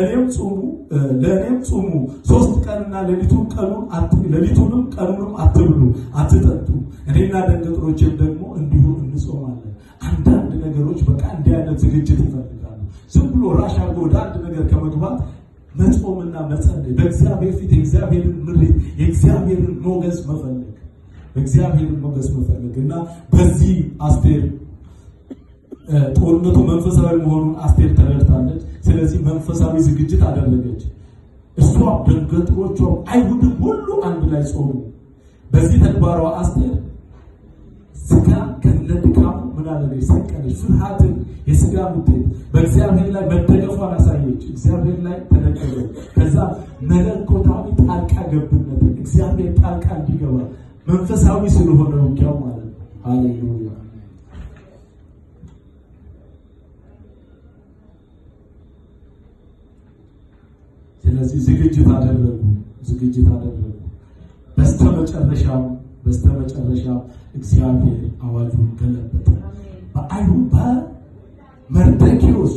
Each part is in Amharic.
ለእኔም ጹሙ ለእኔም ጹሙ፣ 3 ቀንና ሌሊቱን ቀኑን ሌሊቱንም ቀኑንም አትብሉ አትጠጡ። እኔና ደንገጥሮቼም ደግሞ እንዲሁ እንጾማለን። አንዳንድ ነገሮች በቃ እንዲህ አይነት ዝግጅት ይፈልጋሉ። ዝም ብሎ rush አድርጎ ወደ አንድ ነገር ከመግባት መጾምና መጸለይ፣ በእግዚአብሔር ፊት የእግዚአብሔርን ምሪት፣ የእግዚአብሔርን ሞገስ መፈለግ፣ የእግዚአብሔርን ሞገስ መፈለግ። እና በዚህ አስቴር ጦርነቱ መንፈሳዊ መሆኑን አስቴር ተረድታለች። ስለዚህ መንፈሳዊ ዝግጅት አደረገች። እሷ፣ ደንገጥሮቿ፣ አይሁድም ሁሉ አንድ ላይ ጾሙ። በዚህ ተግባሯ አስቴር ስጋ ከነድካሙ ምን አደረገች? ሰቀለች። ፍርሃትን፣ የስጋ ውጤት፣ በእግዚአብሔር ላይ መደገፏን አሳየች። እግዚአብሔር ላይ ተደገፈች። ከዛ መለኮታዊ ጣልቃ ገብነትን፣ እግዚአብሔር ጣልቃ እንዲገባ፣ መንፈሳዊ ስለሆነ ውጊያው ማለት ነው። ሃሌሉያ። ስለዚህ ዝግጅት አደረጉ፣ ዝግጅት አደረጉ። በስተመጨረሻም እግዚአብሔር አዋጁን ገለበጠ። በአይሁድ በመርዶክዮስ።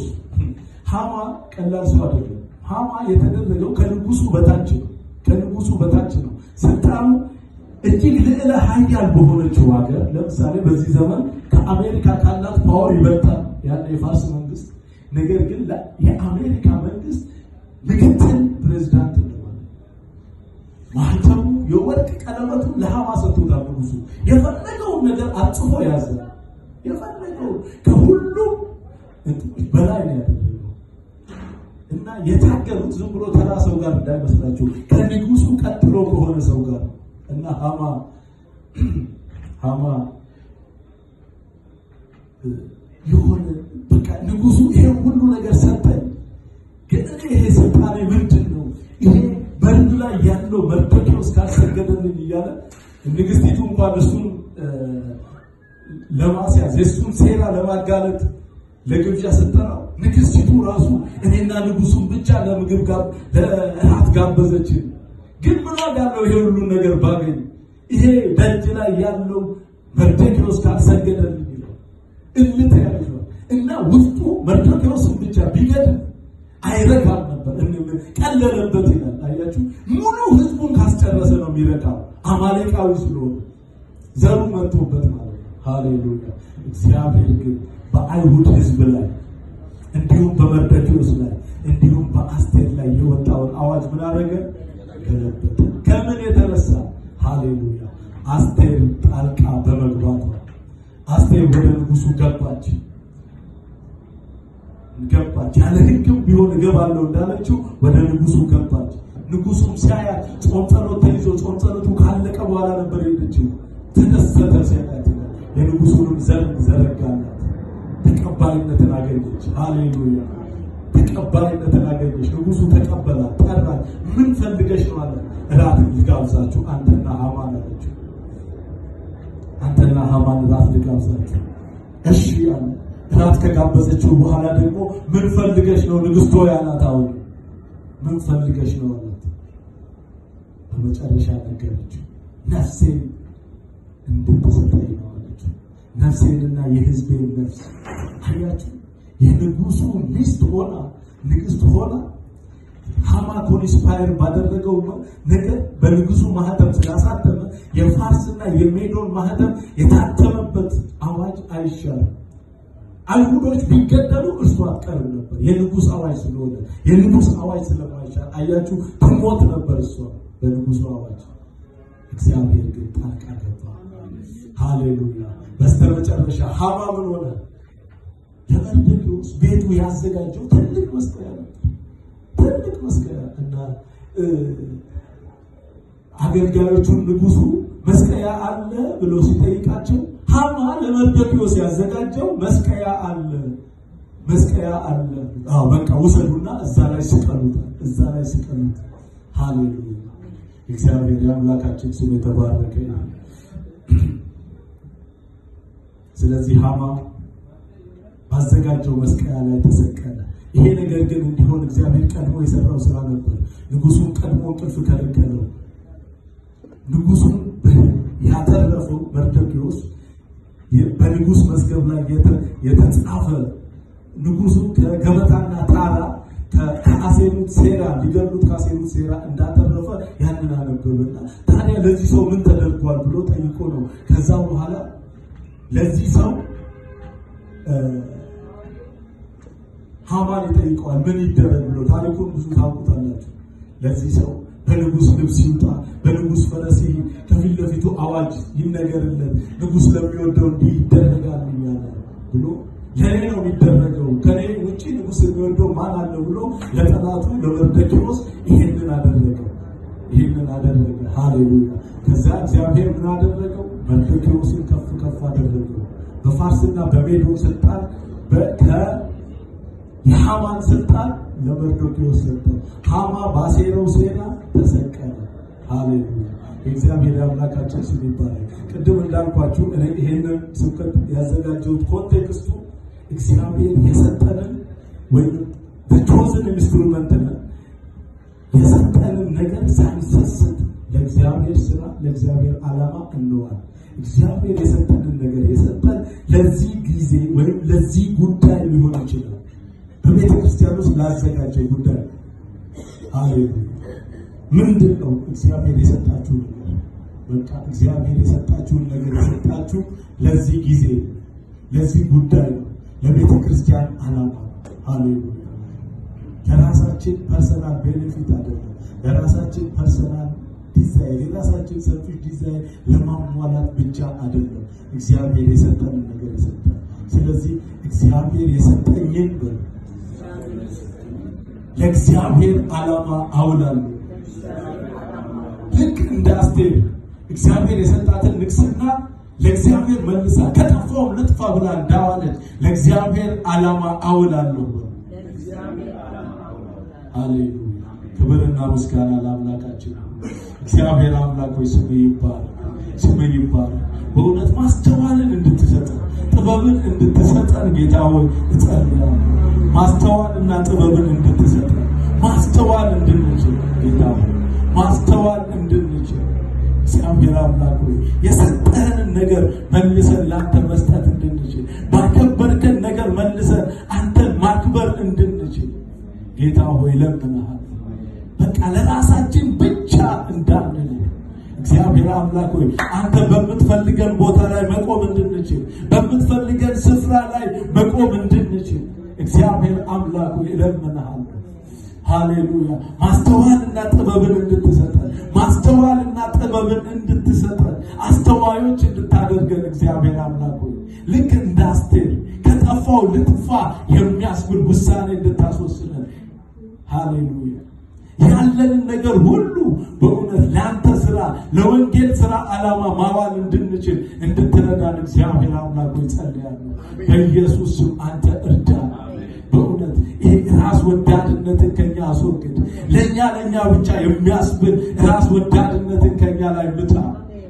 ሃማ ቀላል ሰው አይደለም። ሃማ የተደረገው ከንጉሱ በታች ነው። ከንጉሱ በታች ነው። ስልጣኑ እጅግ ልዕለ ኃያል በሆነችው ሀገር፣ ለምሳሌ በዚህ ዘመን ከአሜሪካ ካላት power ይበልጣል ያለ የፋርስ መንግስት። ነገር ግን የአሜሪካ መንግስት ምክትል ፕሬዚዳንት እንደማለት። ማህተሙ፣ የወርቅ ቀለበቱን ለሃማ ሰጥቶታል ንጉሱ። የፈለገውን ነገር አጽፎ ያዘ። የፈለገውን ከሁሉም እንትኖች በላይ ነው ያደረገው። እና የታገሉት ዝም ብሎ ተራ ሰው ጋር እንዳይመስላችሁ፣ ከንጉሱ ቀጥሎ ከሆነ ሰው ጋር። እና ሃማ የሆነ በቃ ንጉሱ ይሄ ሁሉ ነገር ሰጠኝ፣ ግን እኔ ይሄ ስልጣኔ ምንድን ነው? ይሄ በር ላይ ያለው መርዶክዮስ ካልሰገደልኝ እያለ፣ ንግስቲቱ እንኳን እሱን ለማስያዝ፣ የእሱን ሴራ ለማጋለጥ ለግብዣ ስትጠራው፣ ንግስቲቱ ራሱ እኔና ንጉሱን ብቻ ለምግብ ለእራት ጋበዘችን። ግን ምን ዋጋ አለው ይሄ ሁሉ ነገር ባገኝ፣ ይሄ ደጅ ላይ ያለው መርዶክዮስ ካልሰገደልኝ ይላል። እልህ ተያይዟል እና ውስጡ መርዶክዮስን ብቻ ቢገድል አይረካም ነበር፣ ቀለለበት ይላል። አያችሁ፣ ሙሉ ህዝቡን ካስጨረሰ ነው የሚረካው፣ አማሌቃዊ ስለሆነ ዘሩ መጥቶበት ማለት ነው። ሃሌሉያ! እግዚአብሔር ግን በአይሁድ ህዝብ ላይ፣ እንዲሁም በመርዶክዮስ ላይ፣ እንዲሁም በአስቴር ላይ የወጣውን አዋጅ ምን አደረገ? ገለበጠ። ከምን የተነሳ? ሃሌሉያ! አስቴር ጣልቃ በመግባቷ። አስቴር ወደ ንጉሱ ገባች ገባች። ያለ ህግም ቢሆን እገባለሁ እንዳለችው ወደ ንጉሱ ገባች። ንጉሱም ሲያያት፣ ጾም ጸሎት ተይዞ ጾም ጸሎቱ ካለቀ በኋላ ነበር የሄደችው። ተደሰተ ሲያያት፣ የንጉሱንም ዘንግ ዘረጋላት። ተቀባይነትን አገኘች። ሃሌሉያ! ተቀባይነትን አገኘች። ንጉሱ ተቀበላት፣ ጠራት። ምን ፈልገሽ ነው አለ። እራት ልጋብዛችሁ አንተና ሃማን አለችው። አንተና ሃማን እራት ልጋብዛችሁ። እሺ አለ። እራት ከጋበዘችው በኋላ ደግሞ ምን ፈልገሽ ነው ንግስት ሆይ አላት። አሁን ምን ፈልገሽ ነው አላት። በመጨረሻ ነገረችው። ነፍሴን እንድትሰጠኝ ነው አለችው። ነፍሴንና የህዝቤን ነፍስ። አያችሁ፣ የንጉሱ ሚስት ሆና፣ ንግስት ሆና፣ ሃማ conspire ባደረገው ነገር በንጉሱ ማህተም ስላሳተመ፣ የፋርስና የሜዶን ማህተም የታተመበት አዋጅ አይሻርም። አይሁዶች ቢገደሉ እርሷ አትቀርም ነበር። የንጉስ አዋጅ ስለሆነ፣ የንጉስ አዋጅ ስለማይሻር፣ አያችሁ፣ ትሞት ነበር እሷ በንጉሱ አዋጅ። እግዚአብሔር ግን ጣልቃ ገባ። ሃሌሉያ! በስተመጨረሻ ሃማ ምን ሆነ? ለመርዶክዮስ ቤቱ ያዘጋጀው ትልቅ መስቀያ ነበር። ትልቅ መስቀያ። እና አገልጋዮቹን ንጉሱ መስቀያ አለ ብሎ ሲጠይቃቸው፣ ሃማ ለመርዶክዮስ ያዘጋጀው መስቀያ አለ፣ መስቀያ አለ። አዎ በቃ ውሰዱና እዛ ላይ ስቀሉት፣ እዛ ላይ ስቀሉት። ሃሌሉያ! እግዚአብሔር የአምላካችን ስም የተባረከ ይሁን። ስለዚህ ሃማ ባዘጋጀው መስቀያ ላይ ተሰቀለ። ይሄ ነገር ግን እንዲሆን እግዚአብሔር ቀድሞ የሰራው ስራ ነበር። ንጉሱን ቀድሞ እንቅልፍ ከለከለው። ንጉሱን ያተረፈው መርዶክዮስ በንጉስ መዝገብ ላይ የተጻፈ፣ ንጉሱ ከገበታና ታራ ከአሴሩት ሴራ፣ ሊገሉት ካሴሩት ሴራ እንዳተረፈ ያንን አነበበና ታዲያ ለዚህ ሰው ምን ተደርጓል ብሎ ጠይቆ ነው። ከዛ በኋላ ለዚህ ሰው ሃማን ይጠይቀዋል፣ ምን ይደረግ ብሎ። ታሪኩን ብዙ ታውቁታላችሁ። ለዚህ ሰው በንጉስ ልብስ ይውጣ፣ በንጉስ ፈረስ ይሂድ፣ ከፊት ለፊቱ አዋጅ ይነገርለት፣ ንጉስ ለሚወደው እንዲህ ይደረጋል እያለ ብሎ፣ ለእኔ ነው የሚደረገው፣ ከኔ ውጭ ንጉስ የሚወደው ማን አለ ብሎ ለጠላቱ ለመርዶክዮስ ይሄንን አደረገው። ይሄንን አደረገ። ሃሌሉያ። ከዛ እግዚአብሔር ምን አደረገው? መርዶክዮስን ከፍ ከፍ አደረገው። በፋርስና በሜዶን ስልጣን የሃማን ስልጣን ለመርዶክዮስ ሰጠ። ሃማ ባሴረው ሴራ ተሰቀለ። ሃሌሉያ። የእግዚአብሔር አምላካችን ስም ይባረክ። ቅድም እንዳልኳችሁ እኔ ይሄንን ስብከት ያዘጋጀሁት context ኡ እግዚአብሔር የሰጠንን ወይም chosen instrument ነን፣ የሰጠንን ነገር ሳንሰስት ለእግዚአብሔር ስራ፣ ለእግዚአብሔር ዓላማ እንዋል። እግዚአብሔር የሰጠንን ነገር የሰጠን ለዚህ ጊዜ ወይም ለዚህ ጉዳይ ሊሆን ይችላል። በቤተ ክርስቲያን ውስጥ ላዘጋጀው ጉዳይ። ሃሌሉያ። ምንድን ነው እግዚአብሔር የሰጣችሁ ነገር? በቃ እግዚአብሔር የሰጣችሁን ነገር የሰጣችሁ ለዚህ ጊዜ፣ ለዚህ ጉዳይ ነው፣ ለቤተ ክርስቲያን ዓላማ ነው። ሃሌሉያ። ለራሳችን personal benefit አይደለም። ለራሳችን personal desire፣ የራሳችን selfish desire ለማሟላት ብቻ አይደለም እግዚአብሔር የሰጠንን ነገር የሰጠን። ስለዚህ እግዚአብሔር የሰጠኝን በሉ ለእግዚአብሔር ዓላማ አውላለሁ። ልክ እንደ አስቴር እግዚአብሔር የሰጣትን ንግስና ለእግዚአብሔር መልሳ ከጠፋውም ልጥፋ ብላ እንዳዋለች ለእግዚአብሔር ዓላማ አውላለሁ። ሃሌሉያ። ክብርና ምስጋና ለአምላካችን። እግዚአብሔር አምላክ ሆይ ስምህ ይባረክ፣ ስምህ ይባረክ። በእውነት ማስተዋልን እንድትሰጠን፣ ጥበብን እንድትሰጠን ጌታ ሆይ እጸልያለሁ። ማስተዋልና ጥበብን እንድትሰጠን፣ ማስተዋል እንድንችል፣ ጌታ ሆይ ማስተዋል እንድንችል፣ እግዚአብሔር አምላክ ሆይ የሰጠህንን ነገር መልሰን ለአንተ መስጠት እንድንችል፣ ባከበርከን ነገር መልሰን አንተን ማክበር እንድንችል ጌታ ሆይ ለምንሃል። በቃ ለራሳችን ብቻ እንዳንል፣ እግዚአብሔር አምላክ ሆይ አንተ በምትፈልገን ቦታ ላይ መቆም እንድንችል፣ በምትፈልገን ስፍራ ላይ መቆም እንድንችል እግዚአብሔር አምላክ ሆይ እለምንሃለሁ። ሃሌሉያ። ማስተዋልና ጥበብን እንድትሰጠን፣ ማስተዋልና ጥበብን እንድትሰጠን፣ አስተዋዮች እንድታደርገን እግዚአብሔር አምላክ ሆይ ልክ እንደ አስቴር ከጠፋው ልጥፋ የሚያስብል ውሳኔ እንድታስወስነን፣ ሃሌሉያ፣ ያለንን ነገር ሁሉ በእውነት ለአንተ ስራ፣ ለወንጌል ስራ ዓላማ ማዋል እንድንችል እንድትረዳን እግዚአብሔር አምላክ ሆይ ጸልያለሁ። በኢየሱስ ስም አንተ እርዳን። በእውነት ይሄ ራስ ወዳድነትን ከኛ አስወግድ። ለእኛ ለእኛ ብቻ የሚያስብል ራስ ወዳድነትን ከኛ ላይ ምታ።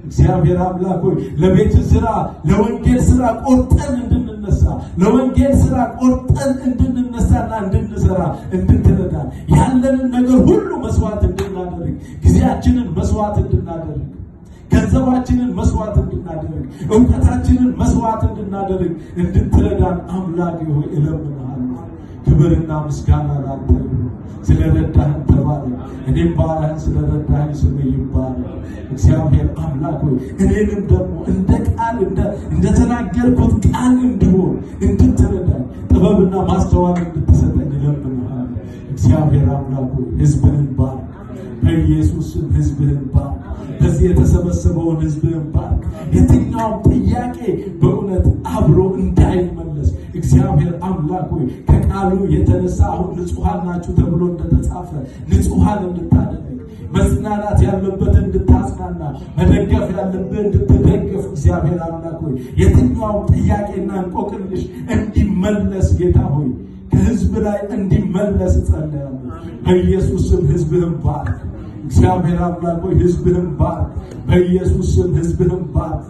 እግዚአብሔር አምላክ ሆይ ለቤት ስራ፣ ለወንጌል ስራ ቆርጠን እንድንነሳ፣ ለወንጌል ስራ ቆርጠን እንድንነሳና እንድንሰራ እንድትረዳን፣ ያለንን ነገር ሁሉ መስዋዕት እንድናደርግ፣ ጊዜያችንን መስዋዕት እንድናደርግ፣ ገንዘባችንን መስዋዕት እንድናደርግ፣ እውቀታችንን መስዋዕት እንድናደርግ እንድትረዳን አምላክ ሆይ እለምንሃለሁ። ክብርና ምስጋና ላንተ ይሁን። ስለረዳህን ተባረክ። እኔም ባሪያህን ስለረዳኸኝ ስምህ ይባረክ። እግዚአብሔር አምላክ ሆይ እኔንም ደግሞ እንደ ቃል እንደተናገርኩት ቃል እንድሆን እንድትረዳኝ፣ ጥበብና ማስተዋል እንድትሰጠኝ እለምንሃለሁ። እግዚአብሔር አምላክ ሆይ ሕዝብህን ባርክ። በኢየሱስ ስም ሕዝብህን ባርክ። በዚህ የተሰበሰበውን ሕዝብህን ባርክ። የትኛውም ጥያቄ በእውነት አብሮ እንዳይመለስ፣ እግዚአብሔር አምላክ ሆይ ከቃሉ የተነሳ አሁን ንጹሐን ናችሁ ተብሎ እንደተጻፈ ንጹሐን እንድታደርግ፣ መጽናናት ያለበት እንድታጽናና፣ መደገፍ ያለብህ እንድትደግፍ፣ እግዚአብሔር አምላክ ሆይ የትኛውም ጥያቄና እንቆቅልሽ እንዲመለስ፣ ጌታ ሆይ ከህዝብ ላይ እንዲመለስ እጸልያለሁ። በኢየሱስ ስም ህዝብህን ባርክ። እግዚአብሔር አምላክ ሆይ ህዝብህን ባርክ። በኢየሱስ ስም ህዝብህን ባርክ።